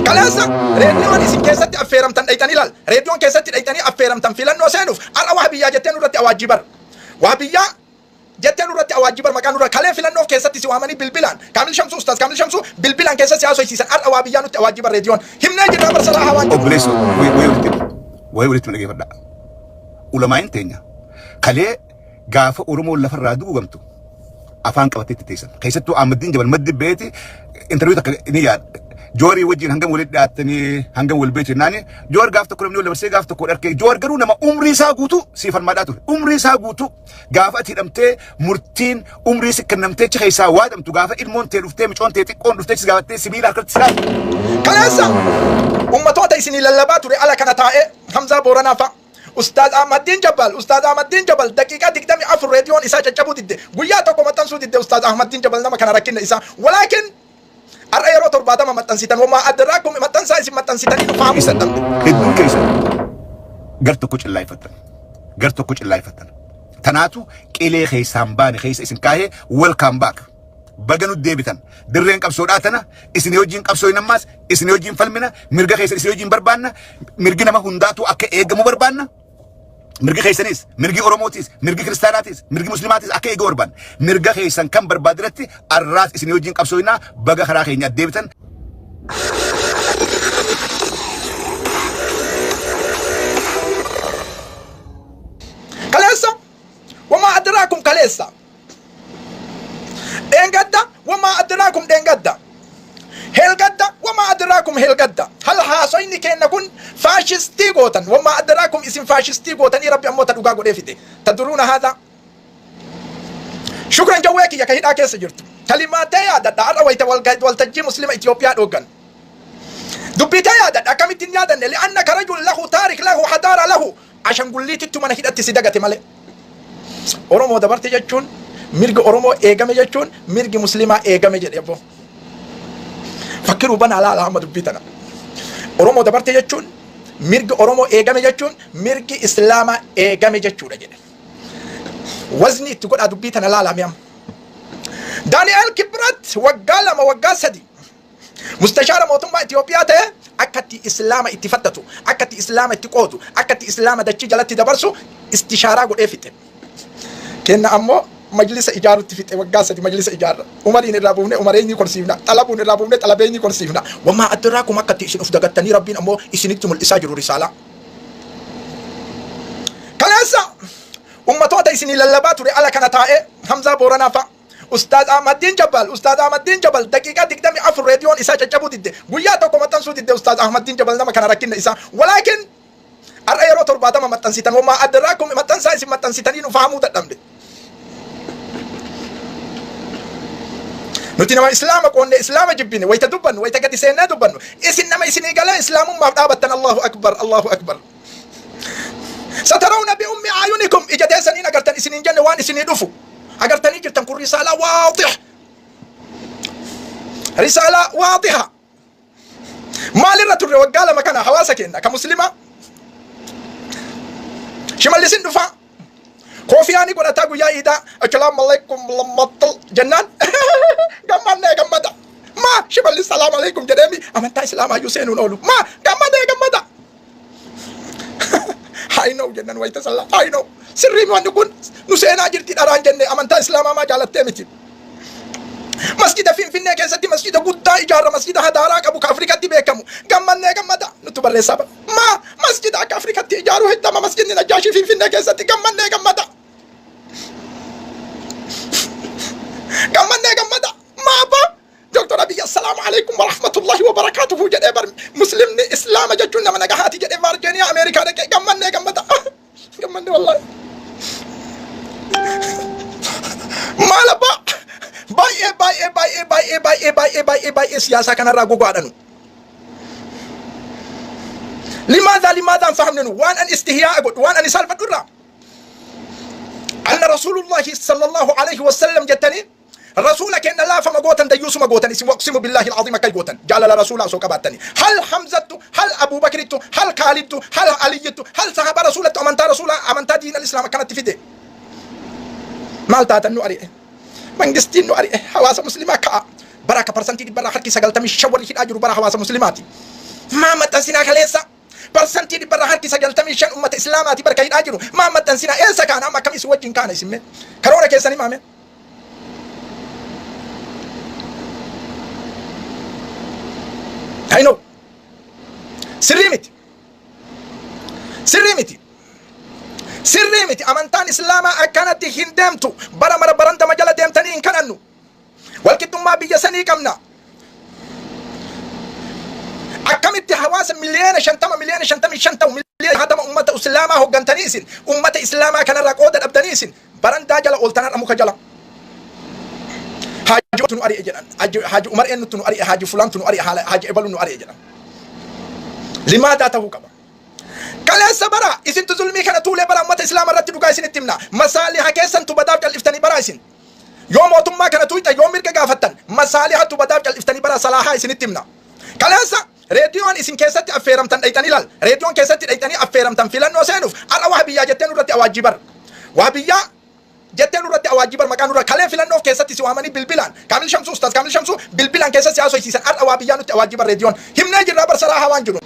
Kaleessa reediyoon isin keessatti affeeramtan dhayxanii laal. Reediyoon keessatti dhayxanii affeeramtan filannoo seenuuf har'a waa biyyaa jettee nurratti awaajjii bar. Waa biyyaa jettee nurratti awaajjii bar, maqaa nurra kalee filannoof keessatti si waamanii bilbilaan Kaamil Shamsuu, Ustaaz Kaamil Shamsuu bilbilaan keessa si haasofsiisan, har'a waa biyyaa nutti awaajjii bar reediyoon. Himnee jirraa bar saraahaa waan jiru. Obboleessoo, wayii walitti dhageeffadhaa. Ulamaa'in teenya kalee gaafa Oromoon lafarraa dugugamtu afaan qabattee itti teessan. Keessattuu Ahmadiin Jabal maddi beeti interview takka ni yaada. Joorii wajjin hangam walitti dhiyaattanii, hangam wal beektu jennaani, Joor gaaf tokko namni wal dabarsee gaaf tokko dharkee. Joor garuu nama umrii isaa guutuu siif falmaadhaa ture. Umrii isaa guutuu gaafa ati hidhamtee murtiin umrii si kennamtee achi keessaa waadamtu, gaafa ilmoon tee dhuftee, micoon tee xiqqoon dhuftee si gaafattee sibiila harkatti si kaafte. Kaleessa ummatoota isinii lallabaa ture ala kana taa'ee Hamzaa Booranaa fa'a. Ustaaz Ahmaddiin Jabal, Ustaaz Ahmaddiin Jabal daqiiqaa 24 reediyoon isaa caccabuu didde. Guyyaa tokko maxxansuu didde Ustaaz Ahmaddiin Jabal, nama kana rakkinna isaa. Walaakin har'a yeroo 70 maxxansitan, wamaa adraakum, maxxansaa isin maxxansitanii nu fahamuu Isan dadhabne. Hedduun keessan gar tokko cillaayfattan. Gar tokko cillaayfattan. Tanaatu qilee keessaan baane keessa isin kaahee. Welcome back. Baga nu deebitan. Dirreen qabsoodhaa tana isin wajjin qabsoo hin ammaas isin wajjin falmina, mirga keessan isin wajjin barbaanna, mirgi nama hundaatu akka eegamu barbaanna. Mirgi keessanis, mirgi Oromootis, mirgi Kiristaanaatis, mirgi Muslimaatis akka eegamu barbaanna. Mirga keessan kan barbaadirratti arraas isin wajjin qabsoo hinaa, baga karaa keenya deebitan. Kaleessa wamaa adraakum kaleessa. Dheengadda wamaa adraakum dheengadda. Helgadda wamaa adraakum helgadda. Hal haasoyni keenna kun faashistii gootan, wamaa adraakum, isin faashistii gootanii, Rabbi ammoo ta dhugaa godhee fide. Tadruuna haadha. Shukran jawwee kiyya ka hidhaa keessa jirtu. Kalimaatee yaadadha har'a wayita waltajjii Muslima Itoophiyaa dhooggan. Dubbiitee yaadadha, akkamittiin yaadanne? Li'annaka rajul lahu taarik, lahu hadaara, lahu ashangulliitittu mana hidhatti si dagate malee. Oromoo dabarte jechuun, mirgi Oromoo eegame jechuun, mirgi Muslimaa eegame jedhe abboo. Fakkiruu banaa laala amma dubbii tana. Oromoo dabarte jechuun, mirgi Oromoo eegame jechuun, mirgi Islaamaa eegame jechuudha jedhe. Wazni itti godhaa dubbii tana laalaa mi'am. Daani'eel Kibrat waggaa 2, waggaa 3 mustashaara mootummaa Itoophiyaa ta'e, akka itti Islaama itti fattatu, akka itti Islaama itti qoodu, akka itti Islaama dachii jalatti dabarsu istishaaraa godhee fixe. Kenna ammoo majlisa ijaarutti fixe, waggaa 3 majlisa ijaarra. Umariin irraa buufnee umareenyii korsiifna. Xalabuun irraa buufnee xalabeenyii korsiifna. Wamaa adraakum, akka itti isin uf dagattanii Rabbiin ammoo isinitti mul'isaa jiru risaalaa. Kaleessa ummatoota isinii lallabaa ture ala kana taa'ee Hamzaa Booranaa fa'a. Ustaaz Ahmaddiin Jabal, Ustaaz Ahmaddiin Jabal daqiiqaa 24 reediyoon isaa caccabuu didde. Guyyaa tokko maxxansuu didde Ustaaz Ahmaddiin Jabal, nama kana rakkinna isaa. Walaakin har'a yeroo 70 maxxansitan, wamaa adraakum, maxxansaa isin maxxansitanii nu fahamuu dadhabne. Nuti nama Islaama qoonne, Islaama jibbine wayita dubbannu, wayita gadi seennee dubbannu, isin nama isinii galee Islaamummaaf dhaabattan. Allahu akbar, Allahu akbar. Satarawna bi ummi ayunikum, ija teessaniin agartan isiniin jenne, waan isinii dhufu agartanii jirtan. Kun risaalaa waadih, risaalaa waadiha. Maalirra turre waggaa 2 kana hawaasa keenya ka Muslimaa? Shimallisin dhufaa koofiyaa ni godhataa, guyyaa iidaa assalaamu alaikum lammattal jennaan gammannee gammada. Maa Shimallis salaamu alaikum jedheemi amantaa Islaamaayyuu seenuun oolu, maa gammadee gammada. I know jennan wayita sallaa, I know, sirrii wanni kun nu seenaa jirti, dharaan jenne, amantaa Islaamaa maa jaalattee miti. Masjida Finfinnee keessatti masjida guddaa ijaarra, masjida hadaaraa qabu ka Afrikatti beekamu, gammannee gammada nutti barreessaa bara. Maa masjida akka Afrikatti ijaaruu heddama masjidni Najjaashii Finfinnee keessatti, gammannee gammada. Gammannee gammada. Maa abbaa Dr. Abiy assalaamu alaikum wa rahmatullahi wa barakaatuhu jedhee bar, Muslimni Islaama jechuun nama nagahaati jedhee Vaarjeeniyaa Ameerikaa dhaqee, gammannee gammada. Gammannee wallahi. Maal abbaa, baay'ee baay'ee baay'ee baay'ee baay'ee baay'ee baay'ee baay'ee siyaasaa kanarraa gogaadhanu. Limaadhaa limaadhaan fahamninu waan an istihyaa godhu, waan ani saalfadhu irraa. Anna Rasuulullahi sallallahu alaihi wasallam jettanii Rasuula kenna laafama gootan, dayyuusuma gootan isin. Waqsimu billahi alazim, akka gootan jaalala Rasuula osoo qabaattani, hal Hamzattu, hal Abubakrittu, hal Kaalidtu, hal Aliyyittu, hal sahaba Rasuulattu amantaa Rasuula, amantaa diin al-Islaam akkanatti fide? Maal taatan? Nu ari'e mangistiin, nu ari'e. Hawaasa Muslimaa ka'a bara akka 100% irraa harki 95 warri hidhaa jiru bara hawaasa Muslimaati. Maa maxxansinaa kaleessa? Parsantii dhibbarraa harki 95 ummata islaamaati barka hidhaa jiru. Maa maxxansinaa? Eessa kaana? Amma akkam isin wajjin kaana isin mee? Karoora keessanii maame? I know. Sirrii miti. Sirrii miti. Sirrii miti. Amantaan islaamaa akkanatti hin deemtu. Bara mara barandama jala deemtanii hin kadhannu. Walqixxummaa biyya sanii qabna. Akkamitti hawaasa 50 miliyoona, 55 miliyoona ta'u, 60 miliyoona ummata islaamaa hoggantanii isin ummata islaamaa kanarraa qooda dhabdanii isin barandaa jala ooltan har'a muka jala. Haaji nu ari'e jedhan. Haaji Umar eenyutu nu ari'e? Haaji Fulaantu nu ari'e? Haaji Ebalu nu ari'e jedhan. Limaadaa ta'uu qaba. Kaleessa bara isintu zulmii kana tuulee bara ummata islaama irratti dhugaa isinitti himna. Masaaliha keessantu badaaf cal'iftanii bara isin. Yoo mootummaa kana tuqxa, yoo mirga gaafattan, masaalihatu badaaf cal'iftanii bara salaahaa isinitti himna. Kaleessa reediyoon isin keessatti affeeramtan dhayxanii laal. Reediyoon keessatti dhayxanii affeeramtan filannoo seenuuf har'a wahabiyyaa jettee nurratti awaajjii bar. Wahabiyyaa jettee nurratti awaajjii bar maqaa nurra kalee filannoof keessatti si waamanii bilbilaan Kaamil Shamsuu, Ustaaz Kaamil Shamsuu bilbilaan keessatti si haasofsiisan har'a wahabiyyaa nutti awaajjii bar reediyoon. Himnee jirraa bar salaahaa waan jiru.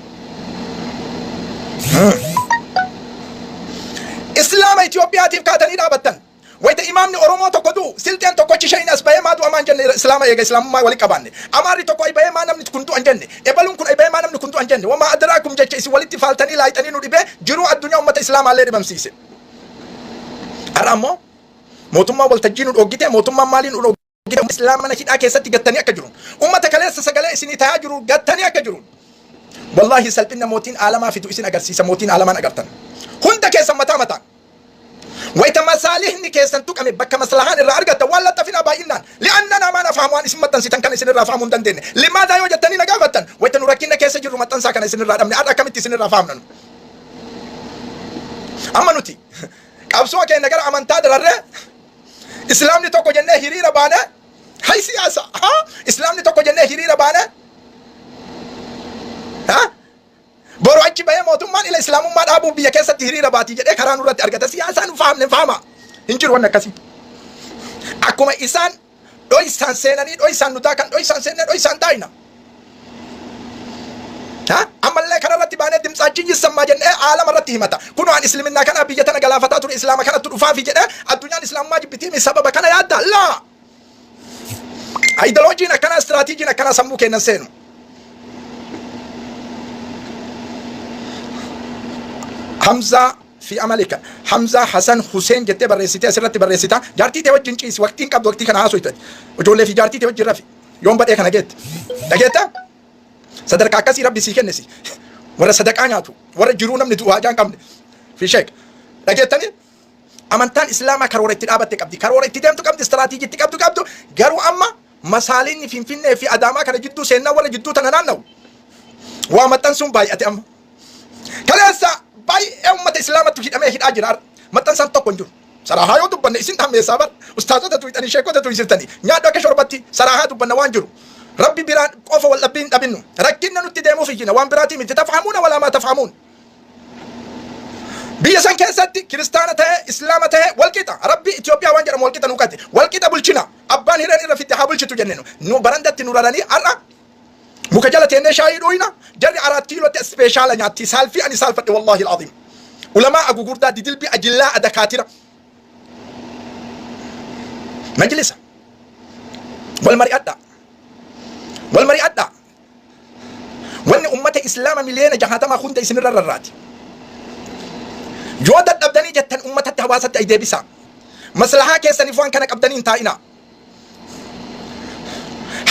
Islaama Itoophiyaatiif kaatanii dhaabattan. Wayita imaamni Oromoo tokko du'u, silxeen tokkochi shayin as bahee maa du'a maan jenne? Islaama eega islaamummaa wali qabaanne. Amaarri tokko ay bahee maa namni kun du'a hin jenne. Ebaluun kun ay bahee maa namni kun du'a hin jenne. Wamaa adraakum jecha isin walitti faaltanii laayixanii nu dhibee jiruu addunyaa ummata islaamaallee dhibamsiise. Har'a ammoo mootummaa waltajjii nu dhoggite, mootummaan maalii nu dhoggite, islaama mana hidhaa keessatti gattanii akka jiru. Ummata kaleessa sagalee isinii tayaa jiru gattanii akka jiru. Wallaahi salphina mootiin aalamaa fidu isin agarsiisa, mootiin aalamaan agartan. Hunda keessan mataa mataan. Wayita masaalihni keessan tuqame, bakka maslahaan irraa argattan waan laxxafinaa baay'inaan. Li'annanaa maa nafahamu, waan isin maxxansitan kana isin irraa fahamuu hin dandeenye. Limaadaa yoo jettanii na gaafattan, wayita nu rakkinna keessa jirru maxxansaa kana isin irraa dhabne, har'a akkamitti isin irraa fahamna nu? Amma nuti qabsoo keenya gara amantaa dararree, islaamni tokko jennee hiriira baane, hay siyaasa haa islaamni tokko jennee hiriira baane, haa boru achi bahee mootummaan ila islaamummaa dhaabuu biyya keessatti hiriira baatii jedhee karaa nurratti argata. Siyaasaa nu fahamne fahama hin jiru wanni akkasii. Akkuma isaan dhoysaan seenanii dhoysaan nu daakan, dhoysaan seennee dhoysaan daayina. Ha? Ammallee kana irratti baanee dimtsaachi yissammaa jennee aalama irratti himata. Kunoo an isliminnaa kana biyya tana galaafataa ture, islaama kanattu dhufaafi jedhee addunyaan islaamummaa jibbitiimi sababa kana yaadda? Laa! Aayidoloojiin akkanaa, istiraatiijiin akkanaa sammuu keennan seenu. Hamzaa fi amalika Hamzaa Hasan Huseen jettee barreessitee asirratti barreessita. Jaartii tee wajjin ciisi, waqtiin qabdu waqtii kana haasofte. Ijoollee fi jaartii tee wajjin rafi. Yoon badhee kana geette. Dhageetta? Sadarkaa akkasii rabbi sii kennesi. Warra sadaqaa nyaatu, warra jiruu namni du'u haajaa hin qabne. Fi sheek. Dhageettanii? Amantaan islaamaa karoora itti dhaabatte qabdi. Karoora itti deemtu qabdi, istiraatiijii itti qabdu qabdu. Garuu amma masaalinni Finfinnee fi Adaamaa kana jidduu seennaa warra jidduu tana naanna'u. Waa maxxansuun baay'ate amma. Kaleessa baay'ee uummata islaamattu hidhamee hidhaa jira. Maxxansaan tokko hin jiru. Saraahaa yoo dubbanne isin hammeessaa bar. Ustaazota tuyxanii, sheekota tuysiftanii. Nyaadhu akka shorbatti, saraahaa dubbanna waan jiru. Rabbi biraan qofa wal dhabbii hin dhabinnu. Rakkinna nutti deemuuf iyyina, waan biraatii miti. Tafhamuuna walaa maa tafhamuun. Biyya san keessatti kiristaana ta'e, islaama ta'e walqixa. Rabbi Itoophiyaa waan jedhamu walqixa nu qate. Walqixa bulchina. Abbaan hireen irra fidde haa bulchitu jennenu. Nu barandatti nu raranii har'a muka jala teennee shaayii dhuyna. Jarri 4 kiilootti ispeeshaala nyaatti. Saalfii ani saalfadhe, wallaahi alazim. Ulamaa gugurdaa didilbii ajillaa adakaatira. Majlisa. Wal mari'adha. Wal mari'adha. Wanni ummata islaama 60 miliyoona hunda isinirra rarraati. Yoo dadhabdanii jettan ummatatti, hawaasatti ay deebisaa. Maslahaa keessaniif waan kana qabdanii hin taa'inaa.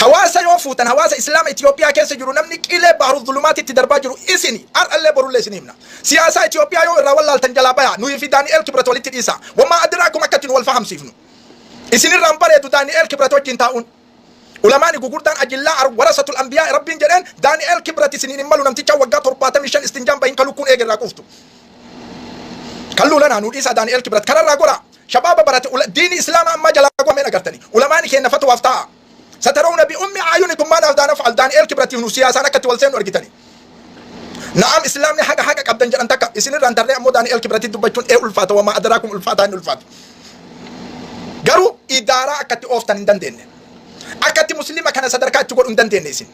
Hawaasa yoo fuutan, hawaasa islaama Itoophiyaa keessa jiru namni qilee baaru zulumaatitti darbaa jiru isini, har'allee borullee isin himna. Siyaasaa Itoophiyaa yoo irraa wallaaltan jalaa bayaa, nuyi fi Daani'eel Kibrat walitti dhiisa. Wamaa adiraakum akkatti nu wal fahamsiifnu. Isinirraan bareedu Daani'eel Kibrat wajjin taa'uun. Ulamaani gugurdaan ajillaa warasatul anbiyaa rabbiin jedheen Daani'eel Kibrat isiniin hin malu, namticha waggaa 75 istinjaan bahin kalukkuun eege irraa quuftu. Kalluu lanaa nu dhiisaa, Daani'eel Kibrat kararraa goraa. Shabaaba barate diini islaamaa ammaa jalaa goameen agartani. Ulamaani keenya fatwaaf taa'a. Satarawna bi ummi ayunikum maa naaf naf'al. Daani'eel Kibratiif nu siyaasaan akkatti wal seennu argitani. Na'am, islaamni haqa haqa qabdan jedhan takka isinirraan tarree ammoo Daani'eel Kibratii dubbachuun ee ulfaata, wamaa adaraakum ulfaataa hin ulfaatu. Garuu idaaraa akkatti ooftan hin dandeenye. Akkatti muslima kana sadarkaa itti godhu hin dandeenye isin.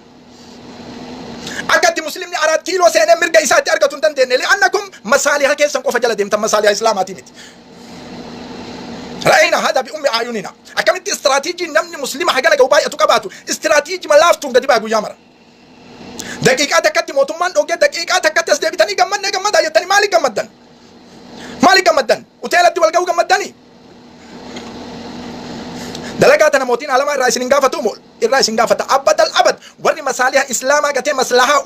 Akkatti Muslimni Araat Kiiloo seenee mirga isaatti argatu hin dandeenye. Li'annakum masaaliha keessan qofa jala deemtan, masaaliha islaamaatii miti. Ra'ayna hada bi ummi ayunina. Akkamitti istiraatiijii namni muslima hagana ga'u baay'atu qabaatu istiraatiijii laaftuun gadi baa guyyaa mara. Daqiiqaa takkatti mootummaan dhoggee, daqiiqaa takkatti as deebitanii gammadne gammadaa jettanii. Maaliif gammaddan? Maaliif gammaddan? Hoteelatti wal ga'uu gammaddanii? Dalagaa tana mootiin alamaa irraa isin hin gaafatu moo irraa isin gaafata? Abadal abad, warri masaaliha islaamaa gatee maslahaa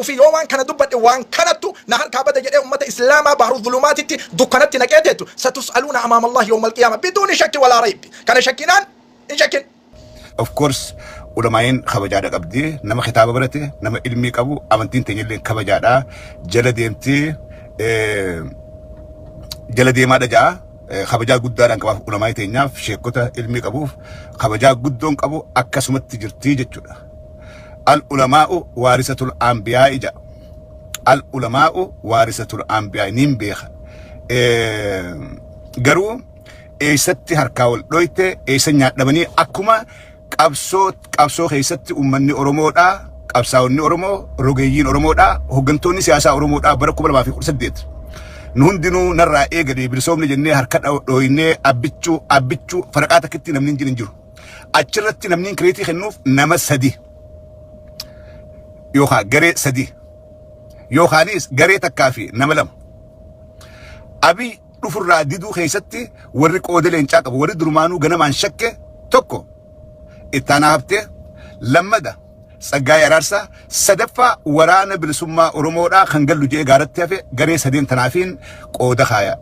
ufi yoo waan kana dubbadhe waan kanattu na harkaa bada jedhee ummata islaamaa bahru zulumaatitti dukkanatti naqee teettu, satus'aluuna amaama Allahi yawma alqiyaama biduuni shakki walaa raybi. Kana shakkinaan hin shakkin. Of course, ulamaa'in kabajaadha qabdi. Nama kitaaba barate, nama ilmii qabu, amantiin teenyallee kabajaadha. Jala deemti, jala deemaadha ja'a. Kabajaa guddaadhaan qabaaf ulamaa'ii teenyaaf, sheekota ilmii qabuuf kabajaa guddoon qabu akkasumatti jirti jechuudha. Al ulamaa'u waarisatul anbiyaa'i ja'a. Al ulamaa'u waarisatul anbiyaa'i niin beeka. Garuu eessatti harkaa wal dhoyte, eessa nyaadhamanii? Akkuma qabsoo keessatti uummanni Oromoodhaa, qabsaa'onni Oromoo, rogeeyyiin Oromoodhaa, hooggantoonni siyaasaa Oromoodhaa bara 2018 nu hundinuu narraa eegalee bilisoomni jennee harka dhooynee Abbichuu Abbichuu faraqaa takkitti namni hin jiru. Achirratti namni credit kennuuf nama sadi yookaan garee sadi yookaanis garee takkaa fi nama lama. Abiy dhufurraa diduu keessatti warri qooda leencaa qabu, warri durumaanuu ganamaan shakke, tokko Ittaanaa Haftee, lammada Tsaggaayee Araarsaa, sadaffaa Waraana Bilisummaa Oromoodhaa kan gallu je'ee gaaratti hafe. Garee sadeen tanaafiin qooda kaaya.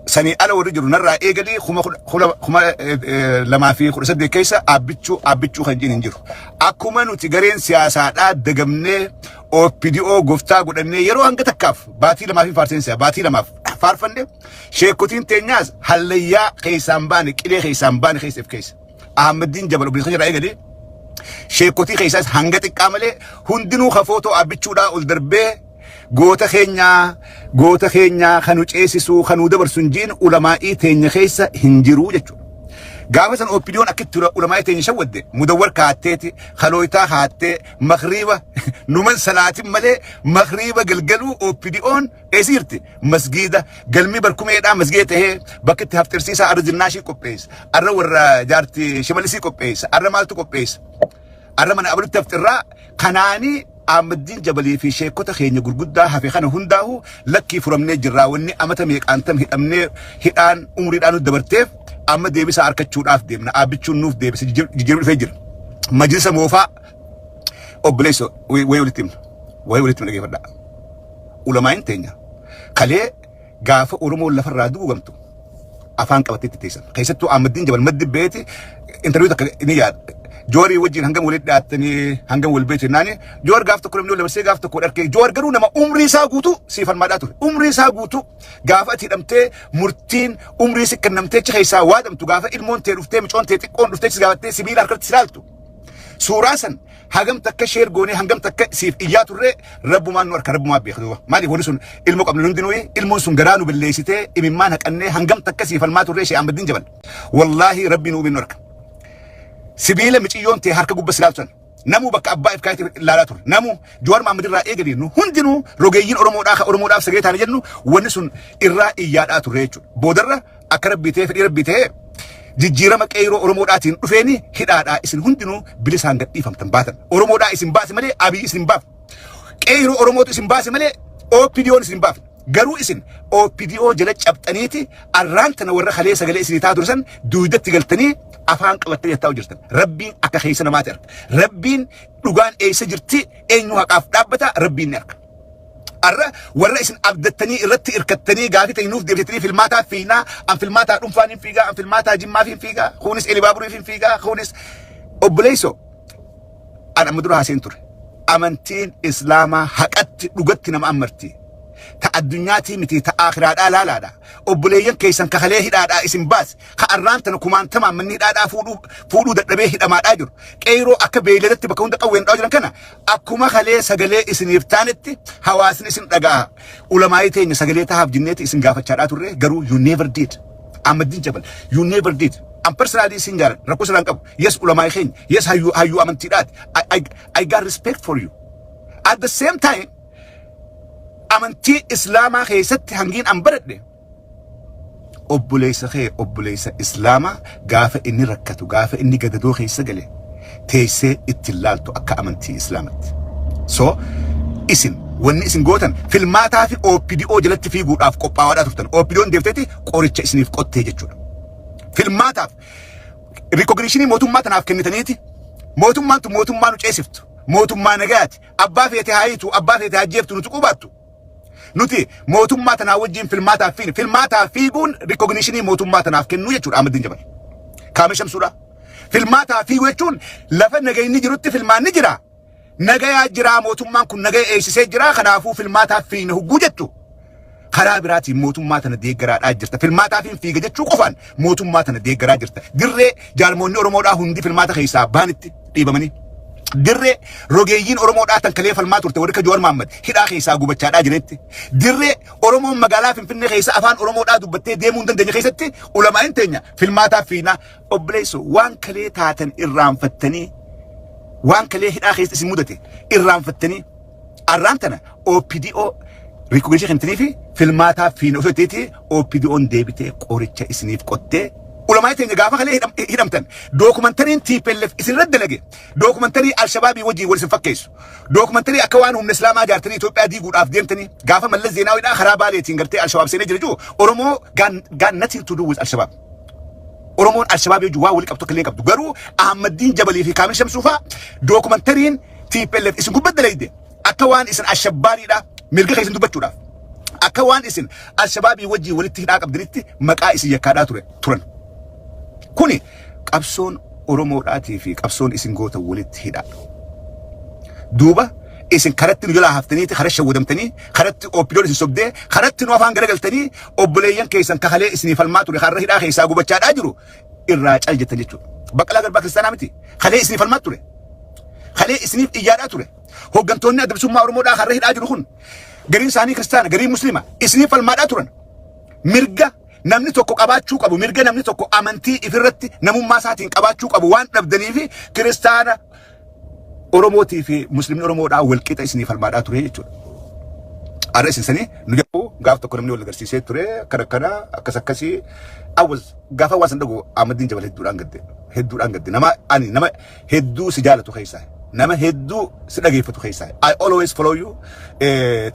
Sanii ala warri jiru narraa eegalii 2018 keessa Abbichuu Abbichuu kan jiru hin jiru. Akkuma nuti gareen siyaasaadhaa dagamnee OPDO goftaa godhannee yeroo hanga takkaaf baatii 2 fi faarseensa baatii 2f faarfanne, sheekotiin teenyaas hallayyaa keessaan baane, qilee keessaan baane keessa keessa. Ahmadiin Jabal obboleessa irraa eegalee sheekotii keessaas hanga xiqqaa malee hundinuu kafootoo Abbichuudhaa ol darbee goota keenyaa, goota keenyaa kan nu ceesisuu, kan nu dabarsu hin jiin ulamaa'ii teenya keessa hin jiruu jechuudha. Gaafa san OPDOn akkitti ulamaa'ii teenya shawwadde, mudawwar kaatteeti, kalooyitaa kaattee, makriiba numan salaatin malee makriiba galgaluu OPDOn eessa jirti? Masgiida galmi barkumeedhaa masgiida tahee bakka itti hafxirsiisaa arra Zinnaashii qopheessa. Arra warra jaarti Shimalisii qopheessa. Arra maaltu qopheessa? Arra mana abalutti hafxirraa kanaanii Ahmaddiin Jabalii fi sheekota keenya gurguddaa hafe kana hundaahu lakkii furamnee jirraa. Wanni amata meeqaantam hidhamnee, hidhaan umriidhaan nu dabarteef amma deebisaa argachuudhaaf deemna. Abbichuun nuuf deebise, jijjiirama dhufee jira. Majlisa moofaa, obboleesso, wayii walitti himna. Wayii walitti himna, dhageeffadhaa. Ulamaa'in teenya kalee gaafa Oromoon lafarraa duugamtu afaan qabattee itti teessan. Keessattuu Ahmaddiin Jabal maddi beeti interview takka ni yaada. Joorii wajjin hangam walitti dhiyaattanii, hangam wal beektu jennaani, Joor gaaf tokko namni wal dabarsee gaaf tokko dharkee. Joor garuu nama umrii isaa guutuu siifalmaadhaa ture. Umrii isaa guutuu gaafa ati hidhamtee murtiin umrii si kennamtee achi keessaa waadamtu, gaafa ilmoon tee dhuftee, micoon tee xiqqoon dhuftee si gaafattee sibiila harkatti si ilaaltu. Suuraa san hagam takka share goonee, hangam takka siif iyyaa turre, rabbumaan nu harka, rabbumaan beeka duuba. Maaliif wanni sun ilmoo qabnu hundinuu ilmoon sun garaa nu balleessitee imimmaan haqannee hangam takka siif falmaa turre ishee Ahmadiin Jabal. Wallaahi rabbi nu nu harka. Sibiila miciyyoon tee harka gubba silaaltu san. Namuu bakka abbaa ifkaayitti ilaalaa ture. Namuu Jawaar Mahammad irraa eegalee nu hundinuu rogeeyyiin Oromoodhaa kan Oromoodhaaf sagalee taane jennu wanni sun irraa iyyaadhaa turre jechuudha. Boodarra akka rabbii ta'ee, fedhii rabbii ta'ee, jijjiirama qeeroo Oromoodhaatiin dhufeeni hidhaadhaa isin hundinuu bilisaan gadhiifamtan baatan. Oromoodhaa isin baase malee Abiy isin baaf. Qeeroo Oromootu isin baase malee OPDO'n isin baaf. Garuu isin OPDO jala cabxaniiti arraan tana warra kalee sagalee isinii taa ture san duudatti galtanii afaan qabattanii taa'u jirtan. Rabbiin akka keessa namaati arga. Rabbiin dhugaan eessa jirti, eenyu haqaaf dhaabbata, Rabbiin ni arga. Arra warra isin abdattanii irratti hirkattanii gaafii ta'e nuuf deebisanii filmaataa fiinaa, an filmaataa dhuunfaan hin fiigaa, an filmaataa Jimmaaf hin fiigaa, kunis Elibaaburiif hin fiigaa, kunis obboleessoo an amma dura haaseen ture. Amantiin Islaamaa haqatti dhugatti nama amarti. Ta addunyaatii miti, ta akhiraadhaa laalaadha. Obboleeyyan keessan kakalee hidhaadhaa isin baase. Ka arraan tana kumaantamaan manni hidhaadhaa fuudhuu dadhabee hidhamaadhaa jiru. Qeeroo akka beeyladatti bakka hunda qawween dhaa jiran kana akkuma kalee sagalee isiniif taanetti hawaasni isin dhaga'a. Ulamaayii teenya sagalee tahaaf jinneeti isin gaafachaadhaa turre, garuu you never did. Ahmadiin Jabal, you never did. An personally isin jaaladha. Rakkoo sirraan qabu. Yes, ulamaayii keenya. Yes, hayyuu amantiidhaati. I got respect for you. At the same time, amantii Islaamaa keessatti hangiin an baradhe, obboleessa kee, obboleessa Islaamaa, gaafa inni rakkatu, gaafa inni gadadoo keessa gale, teessee ittiin laaltu akka amantii Islaamatti. So isin wanni isin gootan filmaataa fi OPDO jalatti fiiguudhaaf qophaawaadhaa turtan. OPDO'n deefteeti qoricha isiniif qottee jechuudha. Filmaataaf recognition mootummaa tanaaf kennitaniiti, mootummaan tun mootummaa nu ceesiftu, mootummaa nagayaati, abbaa feete haayitu, abbaa feete hajjeeftu, nu tuquu baattu. Nuti mootummaa tanaa wajjin filmaataaf fiine. Filmaataaf fiiguun recognition mootummaa tanaaf kennuu jechuudha. Ahmadiin Jabal. Kaamil Shamsuudha. Filmaataaf fiiguu jechuun lafa nagayni jirutti filmaanni jira. Nagayaa jira, mootummaan kun nagaya eegsisee jira, kanaafuu filmaataaf fiine hugguu jettu. Karaa biraatiin mootummaa tana deeggaraadhaa jirta. Filmaataaf hin fiiga jechuu qofaan mootummaa tana deeggaraa jirta. Dirree jaarmoonni Oromoodhaa hundi filmaata keessaa baanitti dhiibamanii. Dirree rogeeyyiin Oromoodhaa tan kalee falmaa turte, warri akka Jawaar Mahaammad hidhaa keessaa gubachaadhaa jiretti. Dirree Oromoon magaalaa Finfinnee keessa afaan Oromoodhaa dubbattee deemuu hin dandeenye keessatti ulamaa'in teenya filmaataaf fiinaa. Obboleessoo, waan kalee taatan irraanfattanii, waan kalee hidhaa keessa isin mudate irraanfattanii, arraan tana OPDO recognition kennitanii fi filmaataaf fiina osoo itteeti, OPDO'n deebitee qoricha isiniif qottee. Ulamaa teenya gaafa kalee hidhamtan dookumentariin TPLF isinirra dalage, dookumentarii Alshabaabii wajjin wal isin fakkeessu, dookumentarii akka waan humna Islaamaa ijaartanii Itoophiyaa diiguudhaaf deemtanii, gaafa Mallas Zeenaawidhaa karaa Baaleetiin gartee Alshabaab seenee jira jiru, Oromoo got nothing to do with Alshabaab. Oromoon Alshabaabii wajjin waa walii qabdu tokko illee qabdu. Garuu Ahmaddiin Jabalii fi Kaamil Shamsuu fa'aa dookumentariin TPLF isin gubbatti dalayde akka waan isin ashabbaariidha mirga keessan dubbachuudhaaf, akka waan isin Alshabaabii wajjin walitti hidhaa qabdanitti maqaa isin yakkaadhaa ture turan. Kuni qabsoon Oromoodhaatii fi qabsoon isin gootan walitti hidhaa. Duuba isin karatti nu jalaa haftaniiti, kara shawwadamtanii, karatti OPDO'n isin sobdee, karatti nu afaan garagaltanii, obboleeyyan keessan kakalee isinii falmaa ture karra hidhaa keessaa gubachaadhaa jiru irraa cal jettan jechuudha. Baqqalaa Garbaa kiristaanaa miti. Kalee isinii falmaa ture. Kalee isiniif iyyaadhaa ture. Hooggantoonni Adda Bilisummaa Oromoodhaa karra hidhaa jiru kun gariin isaanii kiristaana, gariin musliima, isiniif falmaadhaa turan. Mirga namni tokko qabaachuu qabu, mirga namni tokko amantii ifirratti namummaa isaatiin qabaachuu qabu waan dhabdanii fi kiristaana Oromootii fi muslimni Oromoodhaa walqixa isinii falmaadhaa ture jechuudha. Har'a isin sanii nu jedhu gaaf tokko namni wal agarsiisee ture, akkana akkana, akkas akkasii. Awwaz gaafa waan san dhagu Ahmadiin Jabal hedduudhaan gadde, hedduudhaan gadde. Nama ani nama hedduu si jaalatu keessaa, nama hedduu si dhageeffatu keessaa. I always follow you.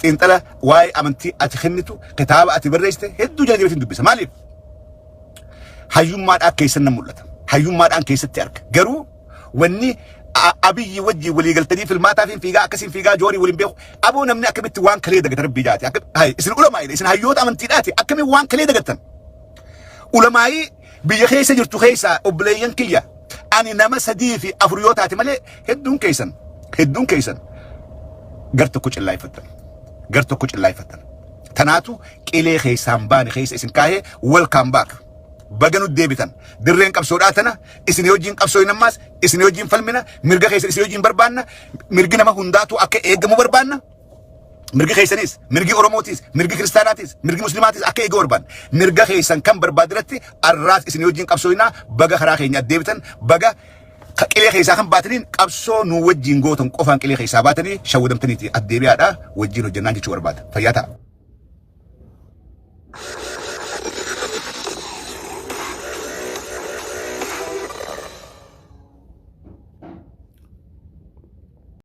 Xiinxala waa'ee amantii ati kennitu, kitaaba ati barreessite hedduu jala deebiin dubbisa. Maaliif? Hayyummaadhaan keessan nan mul'ata. Hayyummaadhaan keessatti arga. Garuu wanni Abiyyi wajjin walii galtanii filmaataa fi fiigaa akkasiin fiigaa joorii waliin beeku. Aboo, namni akkamitti waan kalee dagata? Rabbii jaati. Hay, isin ulamaa'idha. Isin hayyoota amantiidhaati. Akkamiin waan kalee dagattan? Ulamaa'ii biyya keessa jirtu keessaa, obboleeyyan kiyya, ani nama sadii fi afur yoo taate malee hedduun keessan gar tokko cillaayfattan. Gar tokko cillaayfattan. Tanaatu qilee keessaan baane keessa isin kaahee. Welcome back. Baga nu deebitan. Dirreen qabsoodhaa tana isin wajjin qabsoo hin ammaas isin wajjin falmina, mirga keessan isin wajjin barbaanna, mirgi nama hundaatu akka eegamu barbaanna. Mirgi keessanis, mirgi Oromootis, mirgi kiristaanaatis, mirgi muslimaatis akka eegamu barbaanna. Mirga keessan kan barbaadirratti arraas isin wajjin qabsooyinaa. Baga karaa keenya deebitan, baga qilee keessaa kan baataniin qabsoo nu wajjin gootan qofaan qilee keessaa baatanii shawwadamtaniiti addeebi'aadha, wajjin hojjannaan jechuu barbaada. Fayyaa ta'a.